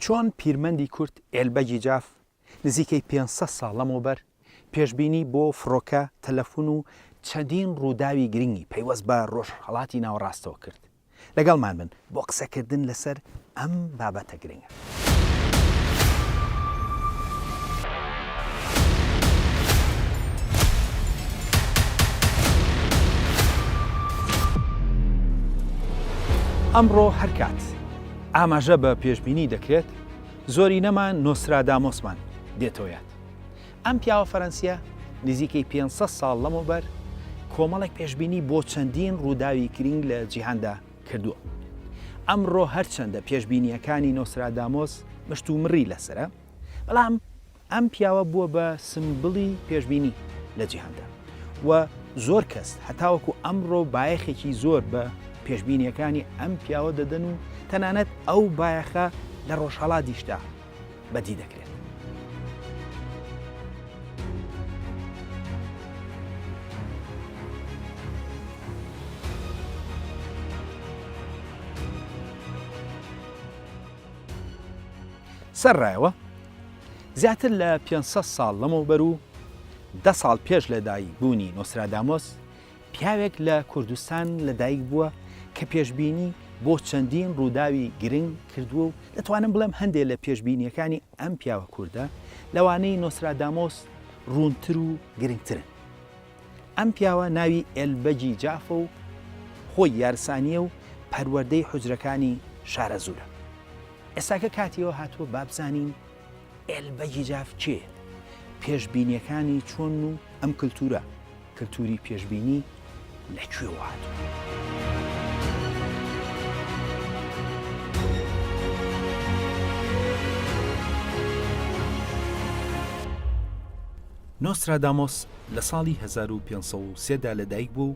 چۆن پیرمەندی کورد ئێلبەگی جاف نزیکەی 500 ساڵ لەمەوبەر پێشبینی بۆ فڕۆکە، تەلەفون و چەندین ڕووداوی گرنگی پەیوەست بە ڕۆژهەڵاتی ناوەڕاستەوە کرد. لەگەڵمان بن بۆ قسەکردن لەسەر ئەم بابەتە گرنگە. ئەمڕۆ هەرکات ئاماژە بە پێشبینی دەکرێت، زۆرینەمان نۆسترادامۆسمان دێتەوە یاد. ئەم پیاوە فەرەنسییە نزیکەی 500 ساڵ لەمەوبەر کۆمەڵێک پێشبینی بۆ چەندین ڕووداوی گرنگ لە جیهاندا کردووە. ئەمڕۆ هەرچەندە پێشبینییەکانی نۆسترادامۆس مشتومڕی لەسەرە، بەڵام ئەم پیاوە بووە بە سمبڵی پێشبینی لە جیهاندا و زۆر کەس هەتاوەکو ئەمڕۆ بایەخێکی زۆر بە پێشبینیەکانی ئەم پیاوە دەدەن و تەنانەت ئەو بایەخە لە ڕۆژهەڵاتیشدا بەدی دەکرێت. سەرڕایەوە زیاتر لە 500 ساڵ لەمەوبەر و دە ساڵ پێش لەدایک بوونی نۆسترادامۆس پیاوێک لە کوردستان لەدایک بووە کە پێشبینی بۆ چەندین ڕووداوی گرنگ کردووە و دەتوانم بڵێم هەندێک لە پێشبینیەکانی ئەم پیاوە کوردە لەوانەی نۆسترادامۆس ڕوونتر و گرنگترن. ئەم پیاوە ناوی ئێلبەگی جافە و خۆی یارسانییە و پەروەردەی حوجرەکانی شارەزوورە. ئێستاکە کاتی ئەوە هاتووە با بزانین ئێلبەگی جاف کێیە، پێشبینییەکانی چۆنن و ئەم کلتوورە، کلتووری پێشبینی لە کوێوە هاتووە؟ نۆسترادامۆس لە ساڵی 1503 دا لەدایک بووە و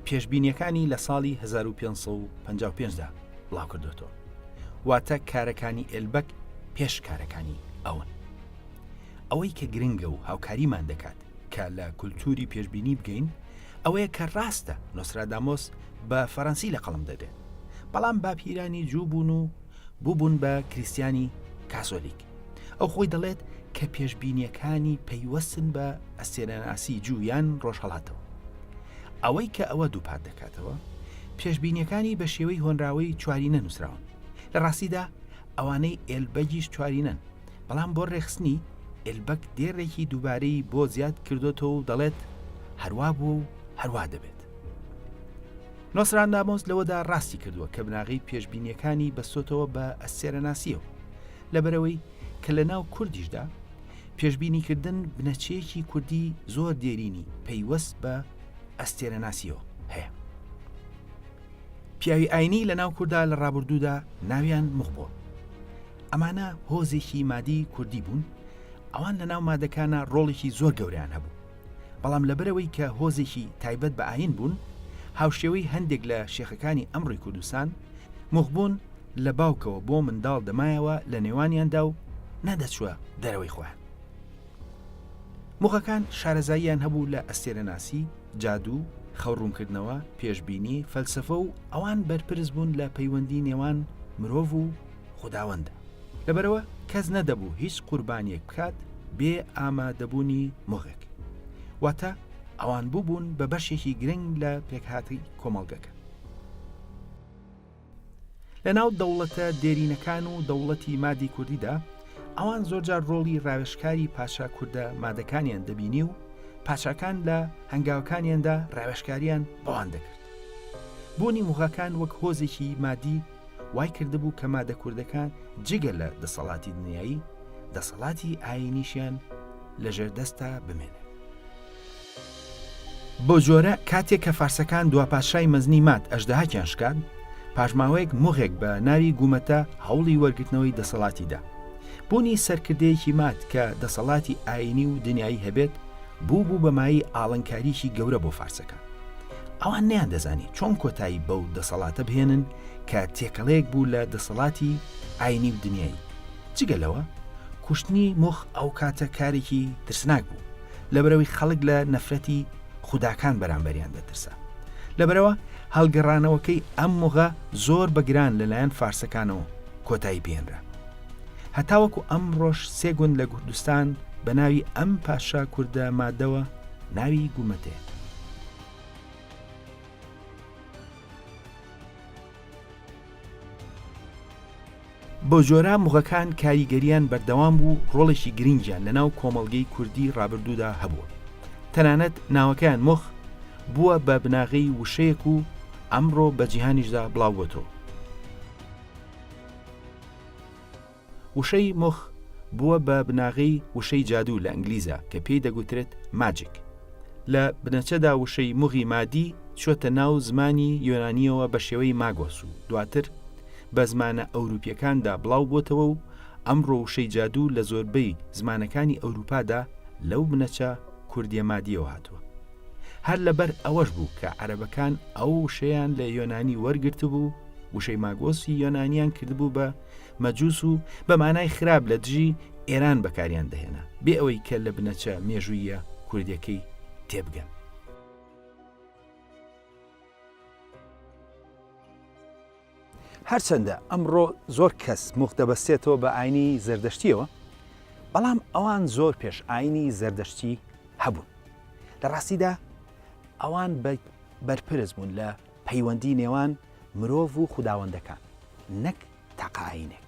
پێشبینییەکانی لە ساڵی 1555 دا بڵاوکردۆتەوە. واتە کارەکانی ئێلبەک پێش کارەکانی ئەون. ئەوەی کە گرنگە و هاوکاریمان دەکات کە لە کولتووری پێشبینی بگەین ئەوەیە کە ڕاستە نۆسترادامۆس بە فەرەنسی لە قەڵەم دەدرێت، بەڵام باپیرانی جوو بوون و بووبوون بە کریستیانی کاسۆلیک. ئەو خۆی دەڵێت کە پێشبینییەکانی پەیوەستن بە ئەستێرەناسی جوو یان ڕۆژهەڵاتەوە. ئەوەی کە ئەوە دووپات دەکاتەوە، پێشبینییەکانی بە شێوەی هۆنراوەی چوارینە نووسراون. لە ڕاستیدا ئەوانەی ئێلبەگیش چوارینەن، بەڵام بۆ ڕێکخستنی، ئێلبەگ دێڕێکی دووبارەی بۆ زیاد کردۆتەوە و دەڵێت، هەروا بووە و هەروا دەبێت. نۆسترادامۆس لەوەدا ڕاستی کردووە کە بناغەی پێشبینییەکانی بەستۆتەوە بە ئەستێرەناسییەوە، لەبەرئەوەی کە لە ناو کوردیشدا پێشبینیکردن بنەچەیەکی کوردی زۆر دێرینی پەیوەست بە ئەستێرەناسییەوە هەیە. پیاوی ئاینی لە ناو کوردا لە ڕابردوودا ناویان مخ بووە. ئەمانە هۆزێکی مادی کوردی بوون، ئەوان لە ناو مادەکانا ڕۆڵێکی زۆر گەورەیان هەبوو. بەڵام لەبەرئەوەی کە هۆزێکی تایبەت بە ئاین بوون، هاوشێوەی هەندێک لە شێخەکانی ئەمڕۆی کوردستان، موخبوون لە باوکەوە بۆ منداڵ دەمایەوە لە نێوانیاندا و نەدەچووە دەرەوەی خۆیان. موخەکان شارەزاییان هەبوو لە ئەستێرەناسی، جادوو، خەو ڕوونکردنەوە، پێشبینی، فەلسەفە و ئەوان بەرپرس بوون لە پەیوەندی نێوان مرۆڤ و خوداوەندە. لەبەرئەوە کەس نەدەبوو هیچ قوربانیەک بکات بێ ئامادەبوونی مۆغێک. واتە ئەوان بووبوون بە بەشێکی گرنگ لە پێکهاتەی کۆمەڵگەکە. لە ناو دەوڵەتە دێرینەکان و دەوڵەتی مادی کوردیدا، ئەوان زۆرجار ڕۆڵی ڕاوێژکاری پادشا کوردە مادەکانیان دەبینی و پادشاکان لە هەنگاوەکانیاندا ڕاوێژکاریان بەوان دەکرد. بوونی موغەکان وەک هۆزێکی مادی وای کردبوو کە مادە کوردەکان جگە لە دەسەڵاتی دنیایی، دەسەڵاتی ئایینیشیان لە ژێر دەستدا بمێنێت. بەو جۆرە کاتێک کە فارسەکان دوا پادشای مەزنی ماد ئەژدەهاکیان شکاند، پاش ماوەیەک موغێک بە ناوی گومەتە هەوڵی وەرگرتنەوەی دەسەڵاتی دا. بوونی سەرکردەیەکی ماد کە دەسەڵاتی ئایینی و دنیایی هەبێت، بوو بوو بە مایەی ئاڵنکاریی گەورە بۆ فارسەکان. ئەوان نەیاندەزانی چۆن کۆتایی بەو دەسەڵاتە بهێنن کە تێکەڵەیەک بوو لە دەسەڵاتی ئاینی و دنیایی. جگە لەوە کوشتنی موخ ئەوکاتە کارێکی ترسناک بوو، لەبەرئەوەی خەڵک لە نەفرەتی خوداکان بەرامبەریان دەترسا. لەبەرئەوە هەڵگەڕانەوەکەی ئەم موغە زۆر بە گران لەلایەن فارسەکانەوە کۆتایی پێهێنرا. هەتاوەکو ئەمڕۆش سێ گوند لە کوردستان بە ناوی ئەم پاشا کوردە مادەوە ناوی گومەتەیە. بەوجۆرە موغەکان کاریگەریان بەردەوام بوو ڕۆڵێکی گرنگیان لەناو کۆمەڵگەی کوردی ڕابردوودا هەبووە. تەنانەت ناوەکەیان موغ بووە بە بناغەی وشەیەک و ئەمڕۆ بە جیهانیشدا بڵاوبووەتەوە. وشەی موغ بووە بە بناغەی وشەی جادوو لە ئینگلیزا کە پێی دەگوترێت magic. لە بنەچەدا وشەی موغی مادی چووەتە ناو زمانی یۆنانییەوە بە شێوەی ماگۆس و دواتر بە زمانە ئەوروپییەکاندا بڵاو بۆتەوە و ئەمڕۆ وشەی جادوو لە زۆربەی زمانەکانی ئەوروپادا لەو بنەچە کوردییە مادییەوە هاتووە. هەر لەبەر ئەوەش بوو کە عەرەبەکان ئەو وشەیان لە یۆنانی وەرگرتبوو، وشەی ماگۆسی یۆنانیان کردبوو بە مەجوس و بە مانای خراپ لە دژی ئێران بەکاریان دەهێنا، بێ ئەوەی کە لە بنەچە مێژووییە کوردیەکەی تێبگەن. هەرچەندە ئەمڕۆ زۆر کەس موغ دەبەستێتەوە بە ئاینی زەردەشتیەوە، بەڵام ئەوان زۆر پێش ئاینی زەردەشتی هەبوون. لە ڕاستیدا ئەوان بەرپرس بوون لە پەیوەندی نێوان مرۆڤ و خوداوەندەکان نەک تاقە ئایینێک.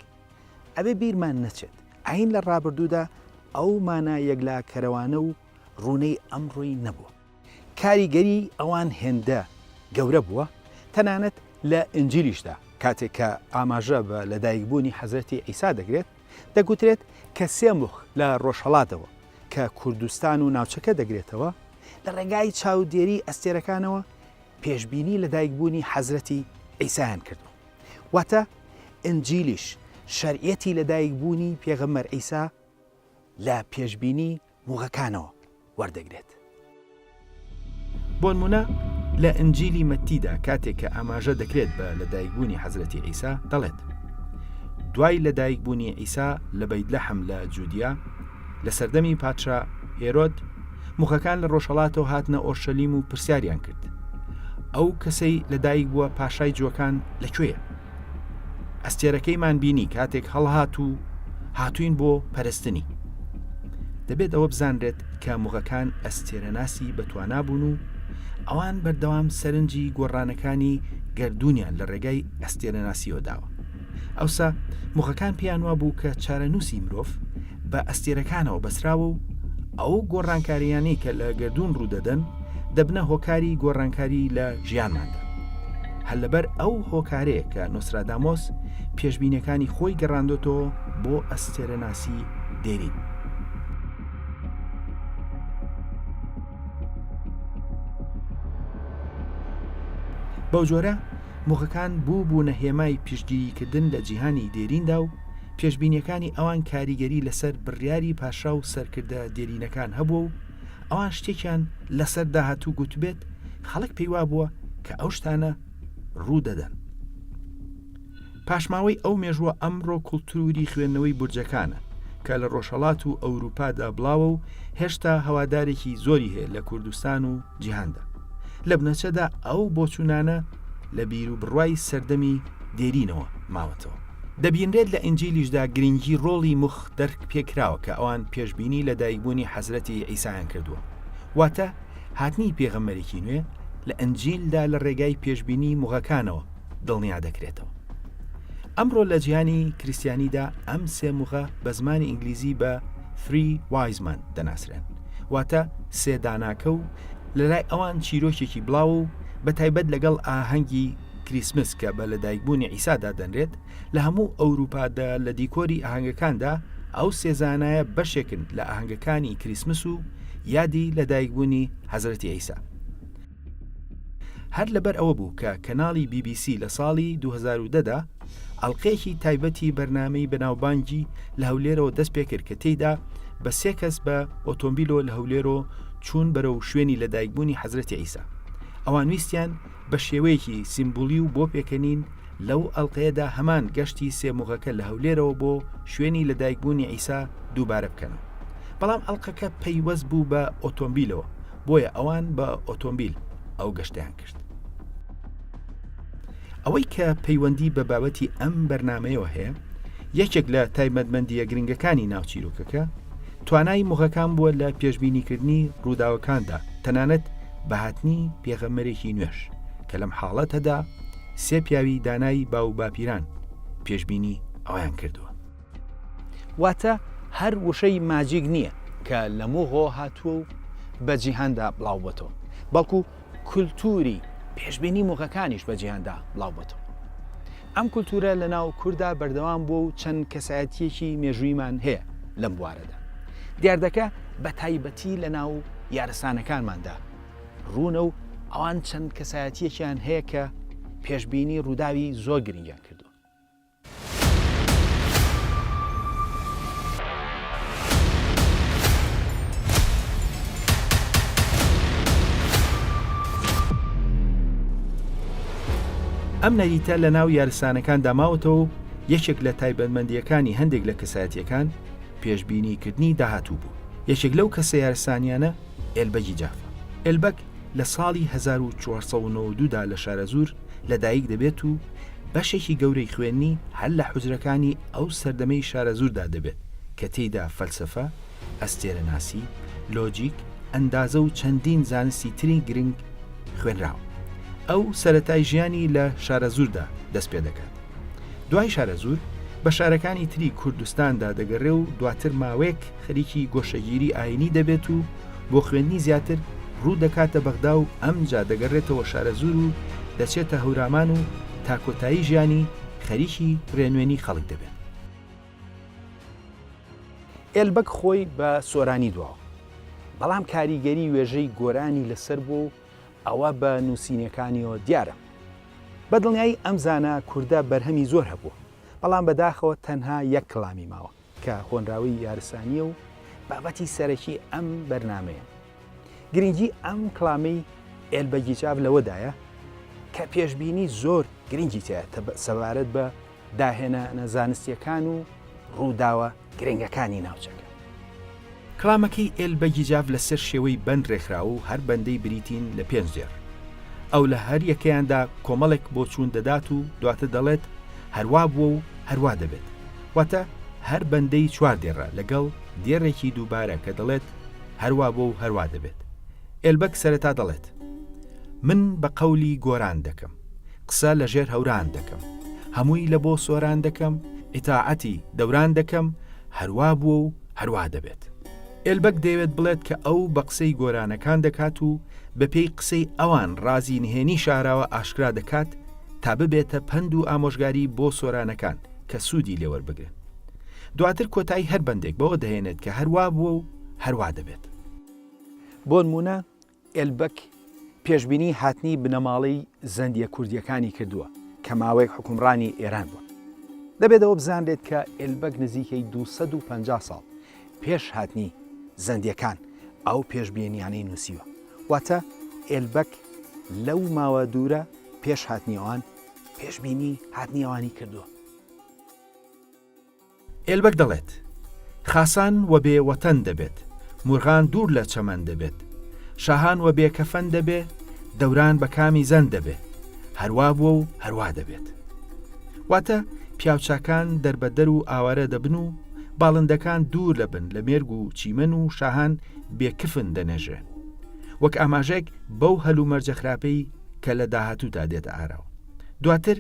ئەبێ بیرمان نەچێت ئایین لە ڕابردوودا ئەو مانا یەکلاکەرەوانە و ڕوونەی ئەمڕۆی نەبووە. کاریگەری ئەوان هێندە گەورە بووە تەنانەت لە ئینجیلیشدا کاتێک کە ئاماژە بە لەدایکبوونی حەزرەتی عیسا دەگرێت دەگوترێت کە سێ موخ لە ڕۆژهەڵاتەوە کە کوردستان و ناوچەکە دەگرێتەوە لە ڕێگای چاودێری ئەستێرەکانەوە پێشبینی لەدایکبوونی حەزرەتی عیسایان کردووە. واتە ئینجیلیش شەرعیەتی لەدایکبوونی پێغەمبەر عیسا لە پێشبینی موغەکانەوە وەردەگرێت. بۆنمونە لە ئینجیلی مەتیدا کاتێک کە ئاماژە دەکرێت بە لەدایکبوونی حەزرەتی عیسا دەڵێت، دوای لەدایکبوونی عیسا لە بەیتلەحم لە جودیا، لە سەردەمی پادشا هێرۆد، موغەکان لە ڕۆژهەڵاتەوە هاتنە ئۆرشەلیم و پرسیاریان کرد، ئەو کەسەی لەدایک بووە پاشای جووەکان لە کوێیە؟ ئەستێرەکەیمان بینی کاتێک هەڵهات و هاتووین بۆ پەرستنی. دەبێت ئەوە بزانرێت کە موغەکان ئەستێرەناسی بەتوانا بوون و ئەوان بەردەوام سەرنجی گۆڕانەکانی گەردوونیان لە ڕێگای ئەستێرەناسیەوە داوە. ئەوسا موغەکان پێیان وابوو کە چارەنووسی مرۆڤ بە ئەستێرەکانەوە بەسراوە و ئەو گۆڕانکارییانەی کە لە گەردوون ڕوودەدەن دەبنە هۆکاری گۆڕانکاری لە ژیانماندا. هەر لەبەر ئەو هۆکارەیە کە نۆسترادامۆس پێشبینیەکانی خۆی گەڕاندۆتەوە بۆ ئەستێرەناسی دێرین. بەوجۆرە موغەکان بووبوونە هێمای پشتگیریکردن لە جیهانی دێریندا و پێشبینیەکانی ئەوان کاریگەری لەسەر بڕیاری پاشا و سەرکردە دێرینەکان هەبووە و ئەوان شتێکیان لەسەر داهاتوو گوتبێت خەڵک پێیوابووە کە ئەو شتانە ڕوو دەدەن. پاشماوەی ئەو مێژووە ئەمڕۆ کوڵتووری خوێندنەوەی بورجەکانە کە لە ڕۆژهەڵات و ئەوروپادا بڵاوە و هێشتا هەوادارێکی زۆری هەیە لە کوردستان و جیهاندا. لە بنەچەدا ئەو بۆچوونانە لە بیروبڕوای سەردەمی دێرینەوە ماوەتەوە. دەبینرێت لە ئینجیلیشدا گرنگی ڕۆڵی مخ دەرک پێکراوە کە ئەوان پێشبینی لەدایکبوونی حەزرەتی عیسایان کردووە. واتە هاتنی پێغەمبەرێکی نوێ لە ئنجیلدا لە ڕێگای پێشبینی موغەکانەوە دڵنیا دەکرێتەوە. ئەمڕۆ لە جیهانی کریستیانیدا ئەم سێ موغە بە زمانی ئینگلیزی بە Three Wise Men دەناسرێن، واتە سێ داناکە و لەلای ئەوان چیرۆکێکی بڵاوە و بە تایبەت لەگەڵ ئاهەنگی کریسمس کە بە لەدایکبوونی عیسا دادەنرێت لە هەموو ئەوروپادا لە دیکۆری ئاهەنگەکاندا ئەو سێ زانایە بەشێکن لە ئاهەنگەکانی کریسمس و یادی لەدایکبوونی حەزرەتی عیسا. هەر لەبەر ئەوە بوو کە کەناڵی بی بی سی لە ساڵی 2010 دا ئەڵقەیەکی تایبەتی بەرنامەی بەناوبانگی لە هەولێرەوە دەست پێکرد کە تێیدا بە سێ کەس بە ئۆتۆمبیلۆ لە هەولێرۆ چوون بەرەو شوێنی لەدایکبوونی حەزرەتی عیسا. ئەوان ویستیان بە شێوەیەکی سیمبولی و بۆ پێکەنین لەو ئەڵقەیەدا هەمان گەشتی سێ موغەکە لە هەولێرەوە بۆ شوێنی لەدایکبوونی عیسا دووبارە بکەنەوە. بەڵام ئەڵقەکە پەیوەست بوو بە ئۆتۆمبیلەوە، بۆیە ئەوان بە ئۆتۆمبیل ئەو گەشتەیان کرد. ئەوەی کە پەیوەندی بە بابەتی ئەم بەرنامەیەوە هەیە، یەکێک لە تایبەتمەندییە گرنگەکانی ناو چیرۆکەکە، توانای موغەکان بووە لە پێشبینیکردنی ڕووداوەکاندا، تەنانەت بە هاتنی پێغەمبەرێکی نوێش، کە لەم حاڵەتەدا سێ پیاوی دانای باووباپیران پێشبینی ئەوەیان کردووە. واتە هەر وشەی ماجیک نییە کە لە موغۆ هاتووە و بە جیهاندا بڵاوبووەتەوە، بەڵکو کولتووری پێشبینی موغەکانیش بە جیهاندا بڵاوبووەتەوە. ئەم کولتوورە لە ناو کورددا بەردەوام بووە و چەند کەسایەتییەکی مێژووییمان هەیە لەم بوارەدا. دیاردەکە بە تایبەتی لە ناو یارسانەکانماندا ڕوونە و ئەوان چەند کەسایەتییەکیان هەیە کە پێشبینی ڕووداوی زۆر گرنگیان کردووە. ئەم نەریتە لە ناو یارسانەکاندا ماوەتەوە و یەکێک لە تایبەتمەندییەکانی هەندێک لە کەسایەتییەکان پێشبینیکردنی داهاتوو بوو. یەکێک لەو کەسە یارسانییانە ئێلبەگی جافە. ئێلبەگ لە ساڵی 1492 دا لە شارەزوور لە دایک دەبێت و بەشێکی گەورەی خوێندنی هەر لە حوجرەکانی ئەو سەردەمەی شارەزووردا دەبێت کە تێیدا فەلسەفە، ئەستێرەناسی، لۆجیک، ئەندازە و چەندین زانستی تری گرنگ خوێنراوە. ئەو سەرەتای ژیانی لە شارەزووردا دەست پێ دەکات. دوای شارەزوور بە شارەکانی تری کوردستاندا دەگەڕێ و دواتر ماوەیەک خەریکی گۆشەگیری ئایینی دەبێت و بۆ خوێندنی زیاتر ڕوو دەکاتە بەغدا و ئەمجا دەگەڕێتەوە شارەزوور و دەچێتە هەورامان و تا کۆتایی ژیانی خەریکی ڕێنوێنی خەڵک دەبێت. ئێلبەگ خۆی بە سۆرانی دواوە، بەڵام کاریگەری وێژەی گۆرانی لەسەر بووە و ئەوە بە نووسینەکانیەوە دیارە. بە دڵنیایی ئەم زانا کوردە بەرهەمی زۆر هەبووە، بەڵام بەداخەوە تەنها یەک کڵامی ماوە کە هۆنراوەی یارسانییە و بابەتی سەرەکی ئەم بەرنامەیە. گرنگی ئەم کڵامەی ئێلبەگی جاف لەوەدایە کە پێشبینی زۆر گرنگی تیایە سەبارەت بە داهێنانە زانستییەکان و ڕووداوە گرنگەکانی ناوچەکە. کڵامەکەی ئێل بەگی جاف لەسەر شێوەی بەند ڕێکخراوە و هەر بەندەی بریتین لە پێنج دێڕ. ئەو لە هەر یەکەیاندا کۆمەڵێک بۆچوون دەدات و دواتر دەڵێت هەروا بووە و هەروا دەبێت. واتە هەر بەندەی چوار دێڕە لەگەڵ دێڕێکی دووبارە کە دەڵێت هەروا بووە و هەروا دەبێت. ئێلبەگ سەرەتا دەڵێت. من بە قەولی گۆران دەکەم. قسە لە ژێر هەوران دەکەم. هەمووی لە بۆ سۆران دەکەم، ئیتاعەتی دەوران دەکەم، هەروا بووە و هەروا دەبێت. ئێلبەگ دەیەوێت بڵێت کە ئەو بە قسەی گۆرانەکان دەکات و بە پێی قسەی ئەوان ڕازی نهێنی شاراوە ئاشکرا دەکات تا ببێتە پەند و ئامۆژگاری بۆ سۆرانەکان کە سوودی لێ وەربگرن. دواتر کۆتایی هەر بەندێک بەوە دەهێنێت کە هەروا بووە و هەروا دەبێت. بۆنموونە ئێلبەک پێشبینی هاتنی بنەماڵەی زەندییە کوردییەکانی کردووە کە ماوەیەک حوکمڕانی ئێران بوون. دەبێت ئەوە بزانرێت کە ئێلبەک نزیکەی 250 ساڵ پێش هاتنی زەندییەکان ئەو پێشبینیانەی نووسیوە. واتە ئێلبەک لەو ماوە دوورە پێش هاتنی ئەوان پێشبینی هاتنی ئەوانی کردووە. ئێلبەگ دەڵێت، خاسان وە بێ وەتەن دەبێت، مورغان دوور لە چەمەن دەبێت، شاهان وە بێ کەفەن دەبێ، دەوران بە کامی زەند دەبێ، هەروا بووە و هەروا دەبێت. واتە، پیاوچاکان دەربەدەر و ئاوارە دەبن و باڵندەکان دوور دەبن لە مێرگ و چیمەن و شاهان بێ کفن دەنێژرێن. وەک ئاماژەیەک بەو هەلومەرجە خراپەی کە لە داهاتوودا دێتە ئاراوە. دواتر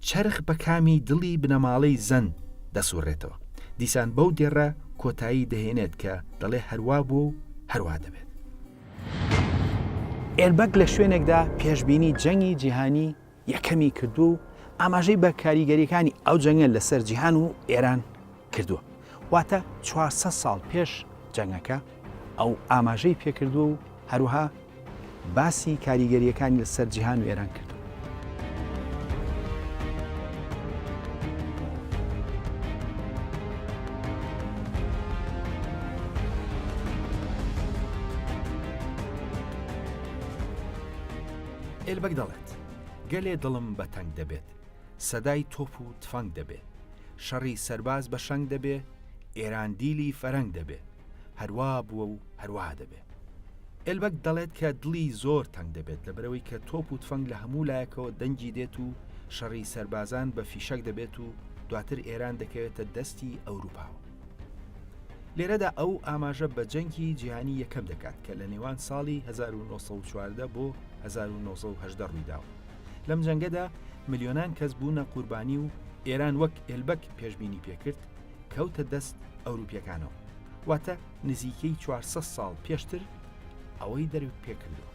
چەرخ بە کامی دڵی بنەماڵەی زەند دەسوڕێتەوە، دیسان بەو دێڕە کۆتایی دەهێنێت کە دەڵێ هەروا بووە و هەروا دەبێت. ئێربەگ لە شوێنێکدا پێشبینی جەنگی جیهانی یەکەمی کردووە و ئاماژەی بە کاریگەرییەکانی ئەو جەنگە لەسەر جیهان و ئێران کردووە، واتە 400 ساڵ پێش جەنگەکە ئەو ئاماژەی پێکردووە و هەروەها باسی کاریگەرییەکانی لەسەر جیهان و ئێران کردووە. ئێلبەگ دەڵێت، گەلێ دڵم بە تەنگ دەبێت، سەدای تۆپ و تفەنگ دەبێ، شەڕی سەرباز بە شەنگ دەبێ، ئێران دیلی فەرەنگ دەبێ، هەروا بووە و هەروا دەبێ. ئێلبەگ دەڵێت کە دڵی زۆر تەنگ دەبێت لەبەرئەوەی کە تۆپ و تفەنگ لە هەموو لایەکەوە دەنگی دێت و شەڕی سەربازان بە فیشەک دەبێت و. دواتر ئێران دەکەوێتە دەستی ئەوروپاوە. لێرەدا ئەو ئاماژە بە جەنگی جیهانی یەکەم دەکات کە لە نێوان ساڵی 1914 بۆ 1918 ڕوویداوە. لەم جەنگەدا ملیۆنان کەس بوونە قوربانی و ئێران وەک ئێلبەک پێشبینی پێکرد کەوتە دەست ئەوروپیەکانەوە. واتە نزیکەی 400 ساڵ پێشتر ئەوەی دەرک پێکردووە.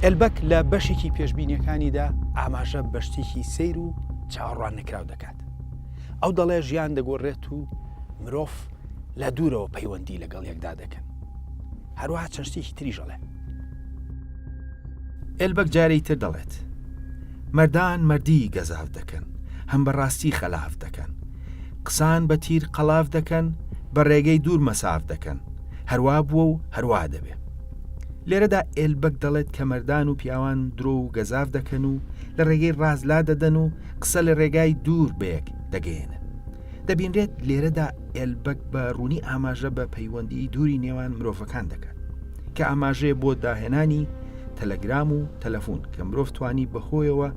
ئێلبەک لە بەشێکی پێشبینیەکانیدا ئاماژە بە شتێکی سەیر و چاوەڕوان نەکراو دەکات. ئەو دەڵێ ژیان دەگۆڕێت و مرۆڤ لە دوورەوە پەیوەندی لەگەڵ یەکدا دەکەن. هەروەها چەند شتێکی تریش ئەڵێ. ئێلبەک جارێی تر دەڵێت، مەردان مەردی گەزاف دەکەن، هەم بە ڕاستی خەلاف دەکەن. قسان بە تیر قەڵاف دەکەن، بە ڕێگەی دوور مەساف دەکەن. هەروا بووە و هەروا دەبێ. لێرەدا ئێلبەک دەڵێت کە مەردان و پیاوان درۆ و گەزاف دەکەن و لە ڕێگەی ڕاست لا دەدەن و قسە لە ڕێگای دوور بەیەک دەگەیەنن. دەبینرێت لێرەدا ئێلبەک بە ڕوونی ئاماژە بە پەیوەندیی دووری نێوان مرۆڤەکان دەکات، کە ئاماژەیە بۆ داهێنانی تەلەگرام و تەلەفون کە مرۆڤ توانی بەهۆیەوە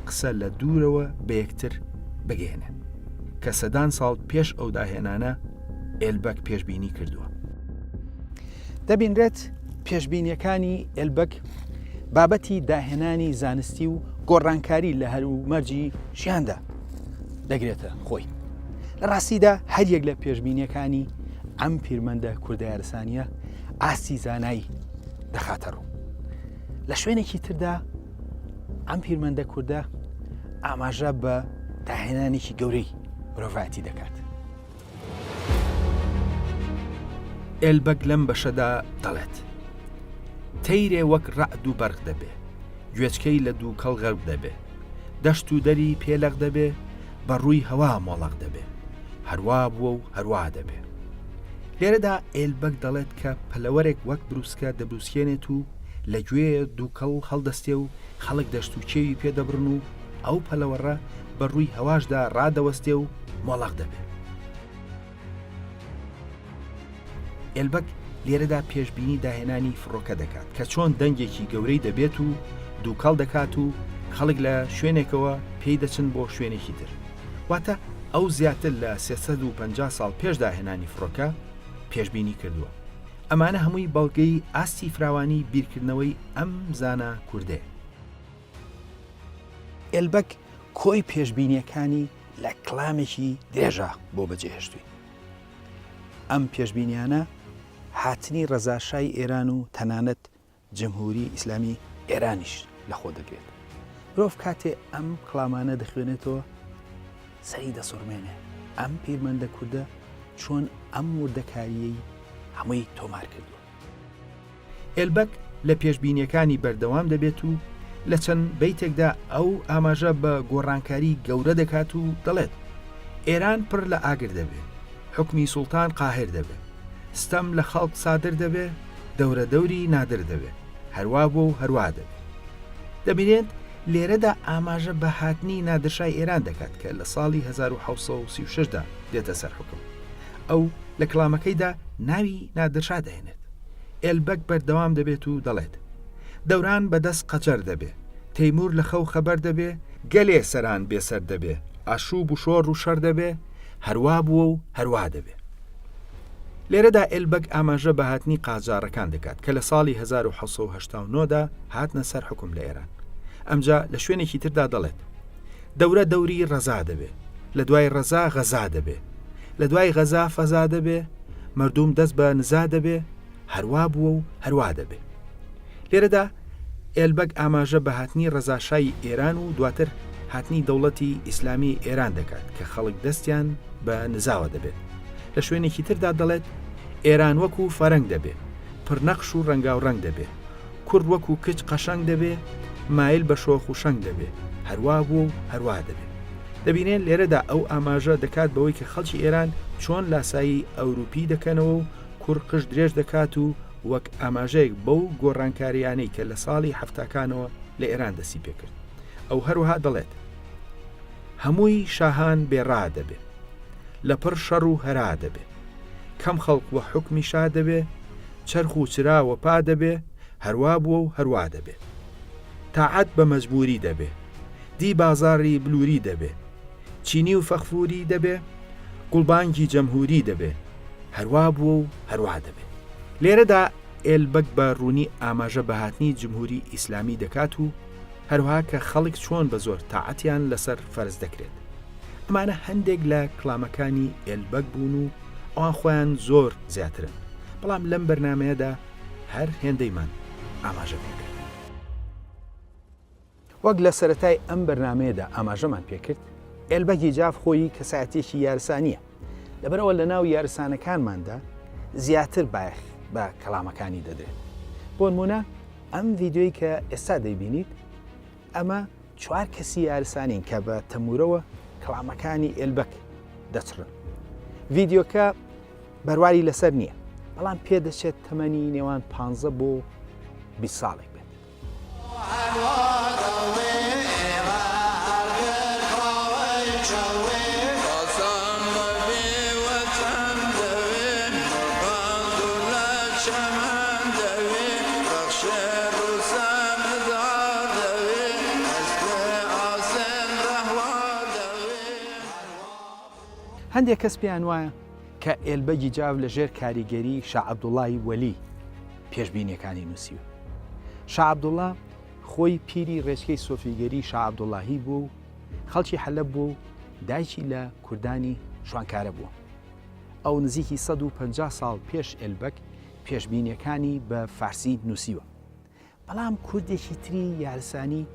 قسە لە دوورەوە بەیەکتر بگەیەنێت، کە سەدان ساڵ پێش ئەو داهێنانە ئێلبەک پێشبینی کردووە. دەبینرێت پێشبینیەکانی ئێلبەک بابەتی داهێنانی زانستی و گۆڕانکاری لە هەلومەرجی ژیاندا دەگرێتە خۆی. لە ڕاستیدا هەریەک لە پێشبینیەکانی ئەم پیرمەندە کوردە یارسانیە ئاستی زانایی دەخاتە ڕوو. لە شوێنێکی تردا ئەم پیرمەندە کوردە ئاماژە بە داهێنانێکی گەورەی مرۆڤایەتی دەکات. ئێلبەگ لەم بەشەدا دەڵێت، تەیرێ وەک ڕەعد و بەرق دەبێ، گوێچکەی لە دووکەڵ غەرق دەبێ، دەشت و دەری پێ لەق دەبێ، بە ڕووی هەوا مۆڵەق دەبێ، هەروا بووە و هەروا دەبێ. لێرەدا ئێلبەگ دەڵێت کە پەلەوەرێک وەک بروسکە دەبروسکێنێت و لە گوێ دووکەڵ هەڵدەستێ و خەڵک دەشت و کێوی پێ دەبڕن و ئەو پەلەوەڕە بە ڕووی هەواشدا ڕادەوەستێ و مۆڵەق دەبێ. ئێلبەک لێرەدا پێشبینی داهێنانی فڕۆکە دەکات کە چۆن دەنگێکی گەورەی دەبێت و دووکەڵ دەکات و خەڵک لە شوێنێکەوە پێی دەچن بۆ شوێنێکی تر. واتە ئەو زیاتر لە 350 ساڵ پێش داهێنانی فڕۆکە پێشبینی کردووە. ئەمانە هەمووی بەڵگەی ئاستی فراوانی بیرکردنەوەی ئەم زانا کوردەیە. ئێلبەک کۆی پێشبینییەکانی لە کڵامێکی درێژا بۆ بەجێهێشتووین. ئەم پێشبینیانە هاتنی ڕەزاشای ئێران و تەنانەت جمهوری ئیسلامی ئێرانیش لە خۆ دەگرێت. مرۆڤ کاتێ ئەم کڵامانە دەخوێنێتەوە سەری دەسوڕمێنێ ئەم پیرمەندە کوردە چۆن ئەم وردەکارییەی هەمووی تۆمار کردووە. ئێلبەک لە پێشبینییەکانی بەردەوام دەبێت و لە چەند بەیتێکدا ئەو ئاماژە بە گۆڕانکاری گەورە دەکات و دەڵێت، ئێران پڕ لە ئاگر دەبێ، حوکمی سوڵتان قاهر دەبێ، ستەم لە خەڵک سادر دەبێ، دەورە دەوری نادر دەبێ، هەروا بووە و هەروا دەبێ. دەبینێت لێرەدا ئاماژە بە هاتنی نادرشای ئێران دەکات کە لە ساڵی 1736 دا دێتە سەر حوکم. ئەو لە کڵامەکەیدا ناوی نادرشا دەهێنێت. ئێلبەگ بەردەوام دەبێت و دەڵێت، دەوران بە دەست قەجەر دەبێ، تەیموور لە خەو خەبەر دەبێ، گەلێ سەران بێ سەر دەبێ، ئاشووب و شۆڕ و شەڕ دەبێ، هەروا بووە و هەروا دەبێ. لێرەدا ئێلبەگ ئاماژە بە هاتنی قاجاڕەکان دەکات کە لە ساڵی 1789 دا هاتنە سەر حوکم لە ئێران. ئەمجا لە شوێنێکی تردا دەڵێت، دەورە دەوری ڕەزا دەبێ، لە دوای ڕەزا غەزا دەبێ، لە دوای غەزا فەزا دەبێ، مەردوم دەست بە نزا دەبێ، هەروا بووە و هەروا دەبێ. لێرەدا ئێلبەگ ئاماژە بە هاتنی ڕەزاشای ئێران و دواتر هاتنی دەوڵەتی ئیسلامی ئێران دەکات کە خەڵک دەستیان بە نزاوە دەبێت. لە شوێنێکی تردا دەڵێت، ئێران وەکو فەرەنگ دەبێ، پڕنەقش و ڕەنگاوڕەنگ دەبێ، کوڕ وەکو کچ قەشەنگ دەبێ، مایل بە شۆخ و شەنگ دەبێ، هەروا بووە و هەروا دەبێ. دەبینێن لێرەدا ئەو ئاماژە دەکات بەوەی کە خەڵکی ئێران چۆن لاسایی ئەوروپی دەکەنەوە و کوڕ قژ درێژ دەکات و وەک ئاماژەیەک بەو گۆڕانکارییانەی کە لە ساڵی حەفتاکانەوە لە ئێران دەستی پێکرد. ئەو هەروەها دەڵێت، هەمووی شاهان بێ ڕا دەبێ. لە پڕ شەڕ و هەرا دەبێ. کەم خەڵک وە حوکمی شا دەبێ، چەرخ و چرا وە پا دەبێ، هەروا بووە و هەروا دەبێ. تاعەت بە مەجبووری دەبێ. دی بازاڕی بلووری دەبێ. چینی و فەخفووری دەبێ، گوڵبانگی جەمهووری دەبێ، هەروا بووە و هەروا دەبێ. لێرەدا ئێلبەگ بە ڕوونی ئاماژە بە هاتنی جمهووری ئیسلامی دەکات و هەروەها کە خەڵک چۆن بە زۆر تاعەتیان لەسەر فەرز دەکرێت. ئەمانە هەندێک لە کڵامەکانی ئێلبەگ بوون و ئەوان خۆیان زۆر زیاترن، بەڵام لەم بەرنامەیەدا هەر هێندەیمان ئاماژە پێکرد. وەک لە سەرەتای ئەم بەرنامەیەدا ئاماژەمان پێکرد، ئێلبەگی جاف خۆی کەسایەتییەکی یارسانییە، لەبەرئەوە لەناو یارسانەکانماندا زیاتر بایەخ بە کەڵامەکانی دەدرێت. بۆنموونە ئەم ڤیدیۆی کە ئێستا دەیبینیت، ئەمە چوار کەسی یارسانین کە بە تەموورەوە کەڵامەکانی ئێلبەک دەچڕن. ڤیدیۆکە بەرواری لەسەر نییە، بەڵام پێدەچێت تەمەنی نێوان 15 بۆ 20 ساڵێک بێت. هەندێک کەس پێیان وایە کە ئێلبەگی جاف لە ژێر کاریگەری شا عەبدوڵای وەلی پێشبینیەکانی نووسیوە. شا عەبدوڵا خۆی پیری ڕێچکەی سۆفیگەری شا عەبدوڵاهی بووە و خەڵکی حەلەب بووە و دایکی لە کوردانی شوانکارە بووە. ئەو نزیکی 150 ساڵ پێش ئێلبەگ پێشبینیەکانی بە فارسی نووسیوە. بەڵام کوردێکی تری یارسانی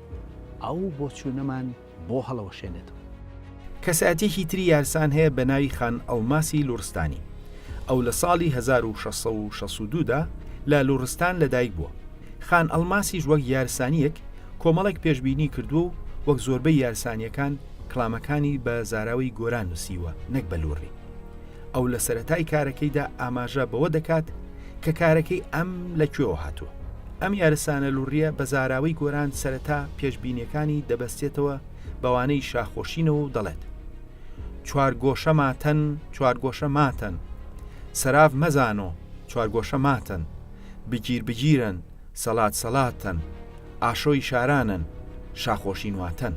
ئەو بۆچوونەمان بۆ هەڵەوەشێنێتەوە. کەسایەتیەکی تری یارسان هەیە بە ناوی خان ئەڵماسی لوڕستانی. ئەو لە ساڵی 1662 دا لە لوڕستان لەدایک بووە. خان ئەڵماسیش وەک یارسانییەک کۆمەڵێک پێشبینی کردووە و وەک زۆربەی یارسانییەکان کڵامەکانی بە زاراوەی گۆران نووسیوە نەک بە لوڕی. ئەو لە سەرەتای کارەکەیدا ئاماژە بەوە دەکات کە کارەکەی ئەم لە کوێوە هاتووە. ئەم یارسانە لوڕییە بە زاراوەی گۆران سەرەتا پێشبینییەکانی دەبەستێتەوە بەوانەی شاخۆشینەوە و دەڵێت، چوارگۆشە ماتەن، چوارگۆشە ماتەن، سەراف مەزانۆ، چوارگۆشە ماتەن، بگیر بگیرەن، سەلات سەلاتەن، ئاشۆی شارانەن، شاخۆشین واتەن.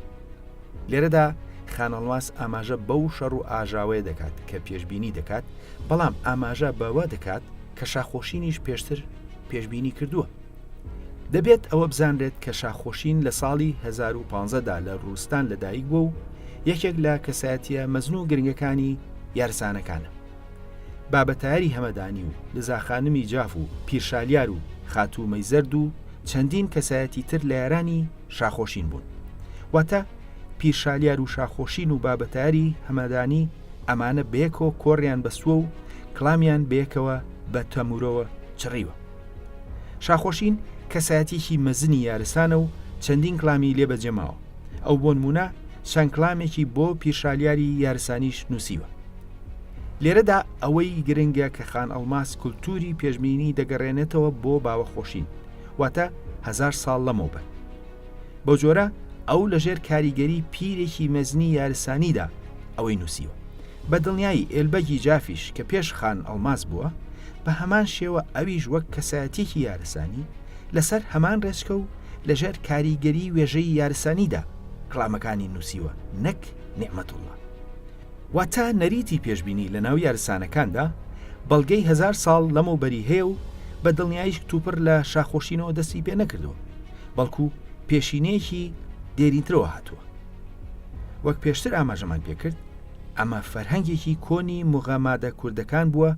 لێرەدا خانەڵماس ئاماژە بەو شەڕ و ئاژاوەیە دەکات کە پێشبینی دەکات، بەڵام ئاماژە بەوە دەکات کە شاخۆشینیش پێشتر پێشبینی کردووە. دەبێت ئەوە بزانرێت کە شاخۆشین لە ساڵی 1015 دا لە ڕووستان لەدایک بووە و یەکێک لە کەسایەتییە مەزن و گرنگەکانی یارسانەکانە. بابەتایەری هەمەدانی و لزاخانمی جاف و پیرشالیار و خاتوو مەیزەرد و چەندین کەسایەتی تر لە یارانی شاخۆشین بوون. واتە پیرشالیار و شاخۆشین و بابەتایەری هەمەدانی ئەمانە بەیەکەوە کۆڕیان بەستووە و کڵامیان بەیەکەوە بە تەموورەوە چڕیوە. شاخۆشین کەسایەتیەکی مەزنی یارسانە و چەندین کڵامی لێ بەجێ ماوە. ئەو بۆ نموونە چەند کڵامێکی بۆ پیرشالیاری یارسانیش نووسیوە. لێرەدا ئەوەی گرنگە کە خان ئەڵماس کولتووری پێشبینی دەگەڕێنێتەوە بۆ باوەخۆشین، واتە هەزار ساڵ لەمەوبەر. بەو جۆرە ئەو لەژێر کاریگەری پیرێکی مەزنی یارسانیدا ئەوەی نووسیوە. بە دڵنیایی ئێلبەگی جافیش کە پێش خان ئەڵماس بووە، بە هەمان شێوە ئەویش وەک کەسایەتییەکی یارسانی لەسەر هەمان ڕێچکە و لەژێر کاریگەری وێژەی یارسانیدا کڵامەکانی نووسیوە نەک نیعمەتوڵڵا. واتە نەریتی پێشبینی لەناو یارسانەکاندا بەڵگەی هەزار ساڵ لەمەوبەری هەیە و بە دڵنیاییش کتوپڕ لە شاخۆشینەوە دەستی پێ نەکردووە، بەڵکو پێشینەیەکی دێرینترەوە هاتووە. وەک پێشتر ئاماژەمان پێ کرد، ئەمە فەرهەنگێکی کۆنی موغەمادە کوردەکان بووە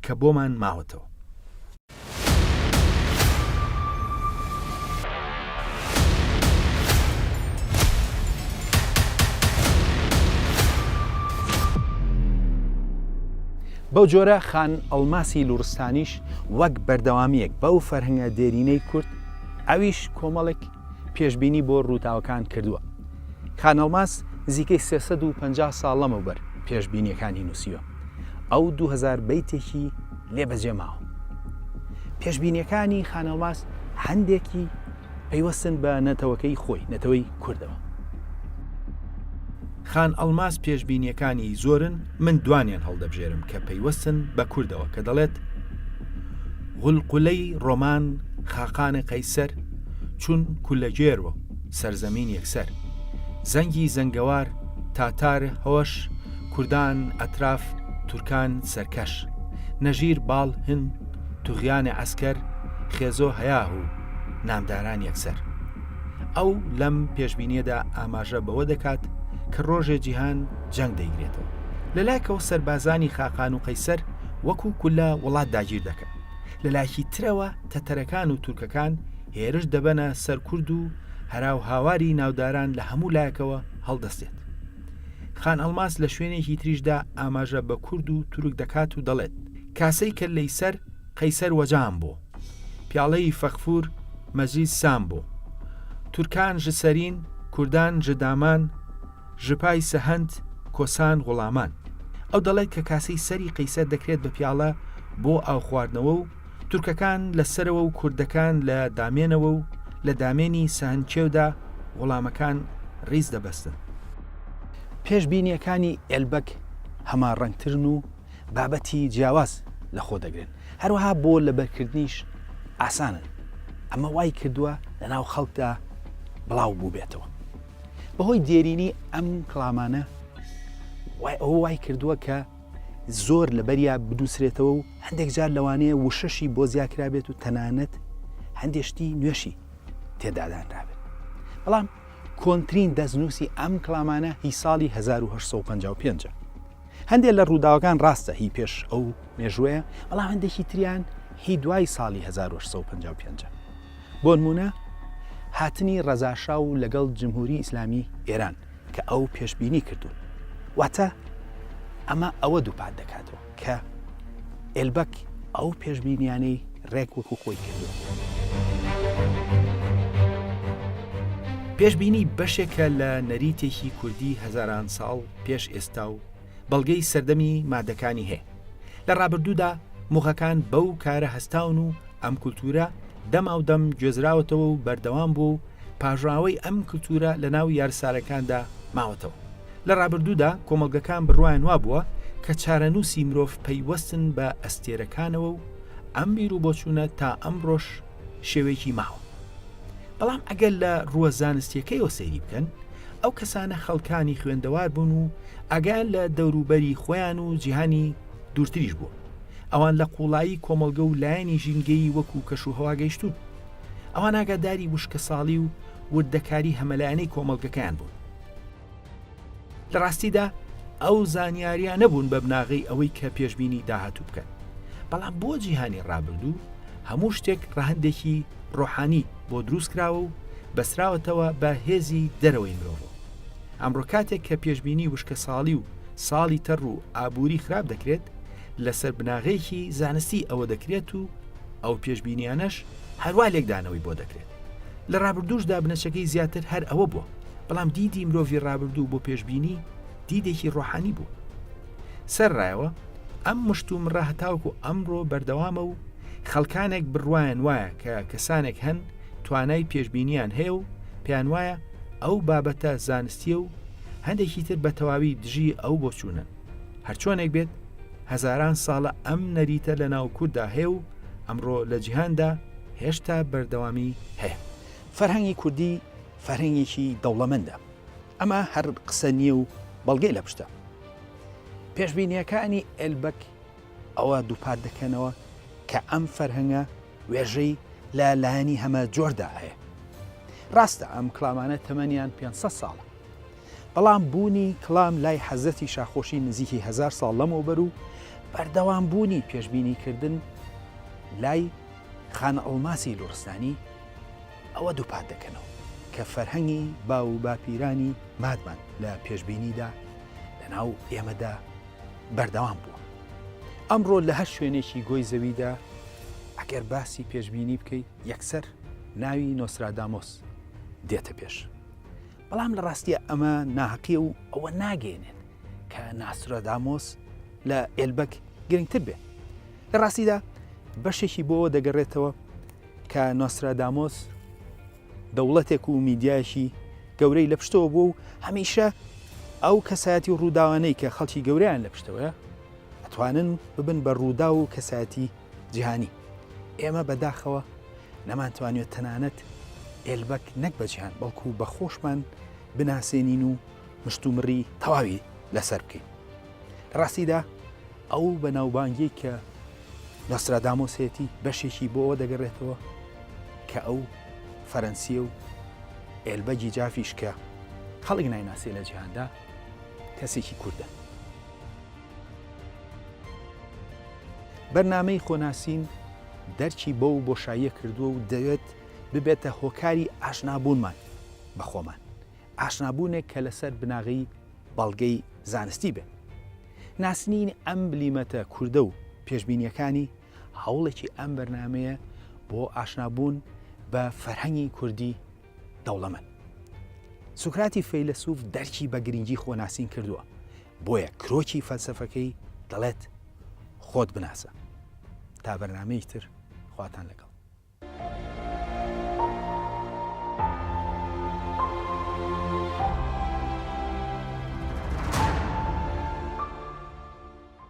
کە بۆمان ماوەتەوە. بەو جۆرە خان ئەڵماسی لوڕستانیش وەک بەردەوامییەک بەو فەرهەنگە دێرینەی کورد، ئەویش کۆمەڵێک پێشبینی بۆ ڕووداوەکان کردووە. خان ئەڵماس نزیکەی 350 ساڵ لەمەوبەر پێشبینییەکانی نووسیوە. ئەو 2000 بەیتێکی لێ بەجێ ماوە. پێشبینییەکانی خان ئەڵماس هەندێکی پەیوەستن بە نەتەوەکەی خۆی، نەتەوەی کوردەوە. خان ئەڵماس پێشبینییەکانی زۆرن، من دوانیان هەڵدەبژێرم کە پەیوەستن بە کوردەوە کە دەڵێت، غولقولەی ڕۆمان خاقان قەیسەر چون کولەگێر و سەرزەمین یەکسەر. زەنگی زەنگەوار، تاتار هۆش، کوردان ئەتراف، تورکان سەرکەش. نەژیر باڵ هن، توغیان عەسکەر، خێزۆ هەیاهو، نامداران یەکسەر. ئەو لەم پێشبینییەدا ئاماژە بەوە دەکات کە ڕۆژێ جیهان جەنگ دەیگرێتەوە. لە لایەکەوە سەربازانی خاقان و قەیسەر وەکوو کوللە وڵات داگیر دەکەن. لە لایەکی ترەوە تەتەرەکان و تورکەکان هێرش دەبەنە سەر کورد و هەرا و هاواری ناوداران لە هەموو لایەکەوە هەڵدەستێت. خان ئەڵماس لە شوێنێکی تریشدا ئاماژە بە کورد و تورک دەکات و دەڵێت، کاسەی کەللەی سەر قەیسەر وەجام بۆ، پیاڵەی فەغفور مەجلیس سام بۆ، تورکان ژ سەرین، کوردان ژ دامان، ژ پای سەهەند کۆسان غوڵامان. ئەو دەڵێت کە کاسەی سەری قەیسەر دەکرێت بە پیاڵە بۆ ئاو خواردنەوە و تورکەکان لە سەرەوە و کوردەکان لە دامێنەوە و لە دامێنی سەهەندکێودا غوڵامەکان ڕیز دەبەستن. پێشبینییەکانی ئێلبەک هەماڕەنگترن و بابەتی جیاواز لەخۆ دەگرن، هەروەها بۆ لەبەرکردنیش ئاسانن، ئەمە وای کردووە لەناو خەڵکدا بڵاو بووبێتەوە. بەهۆی دێرینی ئەم کڵامانە وای ئەوە وای کردووە کە زۆر لەبەریا بنووسرێتەوە و هەندێک جار لەوانەیە وشەشی بۆ زیاکرابێت و تەنانەت هەندێک شتی نوێشی تێدادانرابێت بەڵام کۆنترین دەستنووسی ئەم کڵامانە هی ساڵی 1955 هەندێک لە ڕووداوەکان ڕاستە هی پێش ئەو مێژوەیە بەڵام هەندێکی تریان هی دوای ساڵی 1955 بۆنمونە هاتنی ڕەزاشا و لەگەڵ جمهوری ئیسلامی ئێران کە ئەو پێشبینی کردوون واتە ئەمە ئەوە دووپات دەکاتەوە کە ئێلبەک ئەو پێشبینیانەی ڕێک وەکو خۆی کردووە. پێشبینی بەشێکە لە نەریتێکی کوردی هەزاران ساڵ پێش ئێستا و بەڵگەی سەردەمی مادەکانی هەیە. لە ڕابردوودا موغەکان بەو کارە هەستاون و ئەم کولتوورە دەماودەم گوێزراوەتەوە و بەردەوام بووە و پاژڕاوەی ئەم کلتورە لە ناو یارسانەکاندا ماوەتەوە. لە ڕابردوودا کۆمەڵگەکان بڕوایان وابووە کە چارەنووسی مرۆڤ پەیوەستن بە ئەستێرەکانەوە و ئەم بیروبۆچوونە تا ئەمڕۆش شێوەیەکی ماوە. بەڵام ئەگەر لە ڕووە زانستییەکەیەوە سەیری بکەن، ئەو کەسانە خەڵکانی خوێندەوار بوون و ئاگایان لە دەوروبەری خۆیان و جیهانی دوورتریش بووە. ئەوان لە قووڵایی کۆمەڵگە و لایەنی ژینگەیی وەکوو کەشوهەوا گەیشتوون. ئەوان ئاگاداری وشکەساڵی و وردەکاری هەمەلایەنەی کۆمەڵگەکەیان بوون. لە ڕاستیدا ئەو زانیاریانە بوون بە بناغەی ئەوەی کە پێشبینی داهاتوو بکەن. بەڵام بۆ جیهانی ڕابردوو هەموو شتێک ڕەهەندێکی ڕۆحانی بۆ دروست کراوە و بەستراوەتەوە بە هێزی دەرەوەی مرۆڤەوە. ئەمڕۆ کاتێک کە پێشبینی وشکەساڵی و ساڵی تەڕ و ئابووری خراپ دەکرێت، لەسەر بناغەیەکی زانستی ئەوە دەکرێت و ئەو پێشبینیانەش هەروا لێکدانەوەی بۆ دەکرێت. لە ڕابردووشدا بنەچەکەی زیاتر هەر ئەوە بووە، بەڵام دیدی مرۆڤی ڕابردوو بۆ پێشبینی دیدێکی ڕۆحانی بوو. سەرڕایەوە ئەم مشتومڕە هەتاوەکو ئەمڕۆ بەردەوامە و خەڵکانێک بڕوایان وایە کە کەسانێک هەن توانای پێشبینیان هەیە و پێیان وایە ئەو بابەتە زانستیە و هەندێکی تر بە تەواوی دژی ئەو بۆچوونەن. هەرچۆنێک بێت هەزاران ساڵە ئەم نەریتە لە ناو کورددا هەیە و ئەمڕۆ لە جیهاندا هێشتا بەردەوامی هەیە. فەرهەنگی کوردی فەرهەنگێکی دەوڵەمەندە. ئەمە هەر قسە نییە و بەڵگەی لە پشتە. پێشبینییەکانی ئێلبەک ئەوە دووپات دەکەنەوە کە ئەم فەرهەنگە وێژەی لە لایەنی هەمە جۆردا هەیە. ڕاستە ئەم کڵامانە تەمەنیان 500 ساڵە. بەڵام بوونی کڵام لای حەزرەتی شاخۆشی نزیکی هەزار ساڵ لەمەوبەر و بەردەوام بوونی پێشبینی کردن لای خانە ئەڵماسی لوڕستانی ئەوە دووپات دەکەنەوە کە فەرهەنگی باو و باپیرانی مادمان لە پێشبینیدا لە ناو ئێمەدا بەردەوام بووە. ئەمڕۆ لە هەر شوێنێکی گۆی زەویدا ئەگەر باسی پێشبینی بکەیت یەکسەر ناوی نۆسرادامۆس دێتە پێش. بەڵام لە ڕاستیە ئەمە ناهەقیە و ئەوە ناگەێنێت کە ناسرادامۆس لە ئێلبەک گرنگتر بێ. لە ڕاستیدا بەشێکی بۆەوە دەگەڕێتەوە کە نۆسرادامۆس دەوڵەتێک و میدیایەکی گەورەی لە پشتەوە بووە و هەمیشە ئەو کەسایەتی و ڕووداوانەی کە خەڵکی گەورەیان لە پشتەوەیە ئەتوانن ببن بە ڕووداو و کەسایەتی جیهانی ئێمە بەداخەوە نەمانتوانیوە تەنانەت ئێلبەک نەک بە جیهان بەڵکو بە خۆشمان بناسێنین و مشتومڕی تەواوی لەسەر بکەین. لە ڕاستیدا ئەو بەناوبانگیەی کە نۆسترادامۆس هەیەتی بەشێکی بۆ ئەوە دەگەڕێتەوە کە ئەو فەرەنسیە و ئێلبەگی جافیش کە خەڵک نایناسێ لە جیهاندا کەسێکی کوردە. بەرنامەی خۆناسین دەرکی بەو بۆشاییە کردووە و دەوێت ببێتە هۆکاری ئاشنابوونمان بە خۆمان، ئاشنابوونێک کە لەسەر بناغەی بەڵگەی زانستی بێت. ناسنینی ئەم بلیمەتە کوردە و پێشبینییەکانی هەوڵێکی ئەم بەرنامەیە بۆ ئاشنابوون بە فەرهەنگی کوردی دەوڵەمەند. سوکراتی فەیلەسوف دەرکی بە گرنگی خۆناسین کردووە، بۆیە کرۆکی فەلسەفەکەی دەڵێت خۆت بناسە. تا بەرنامەیەکی تر خواتان لەگەڵ.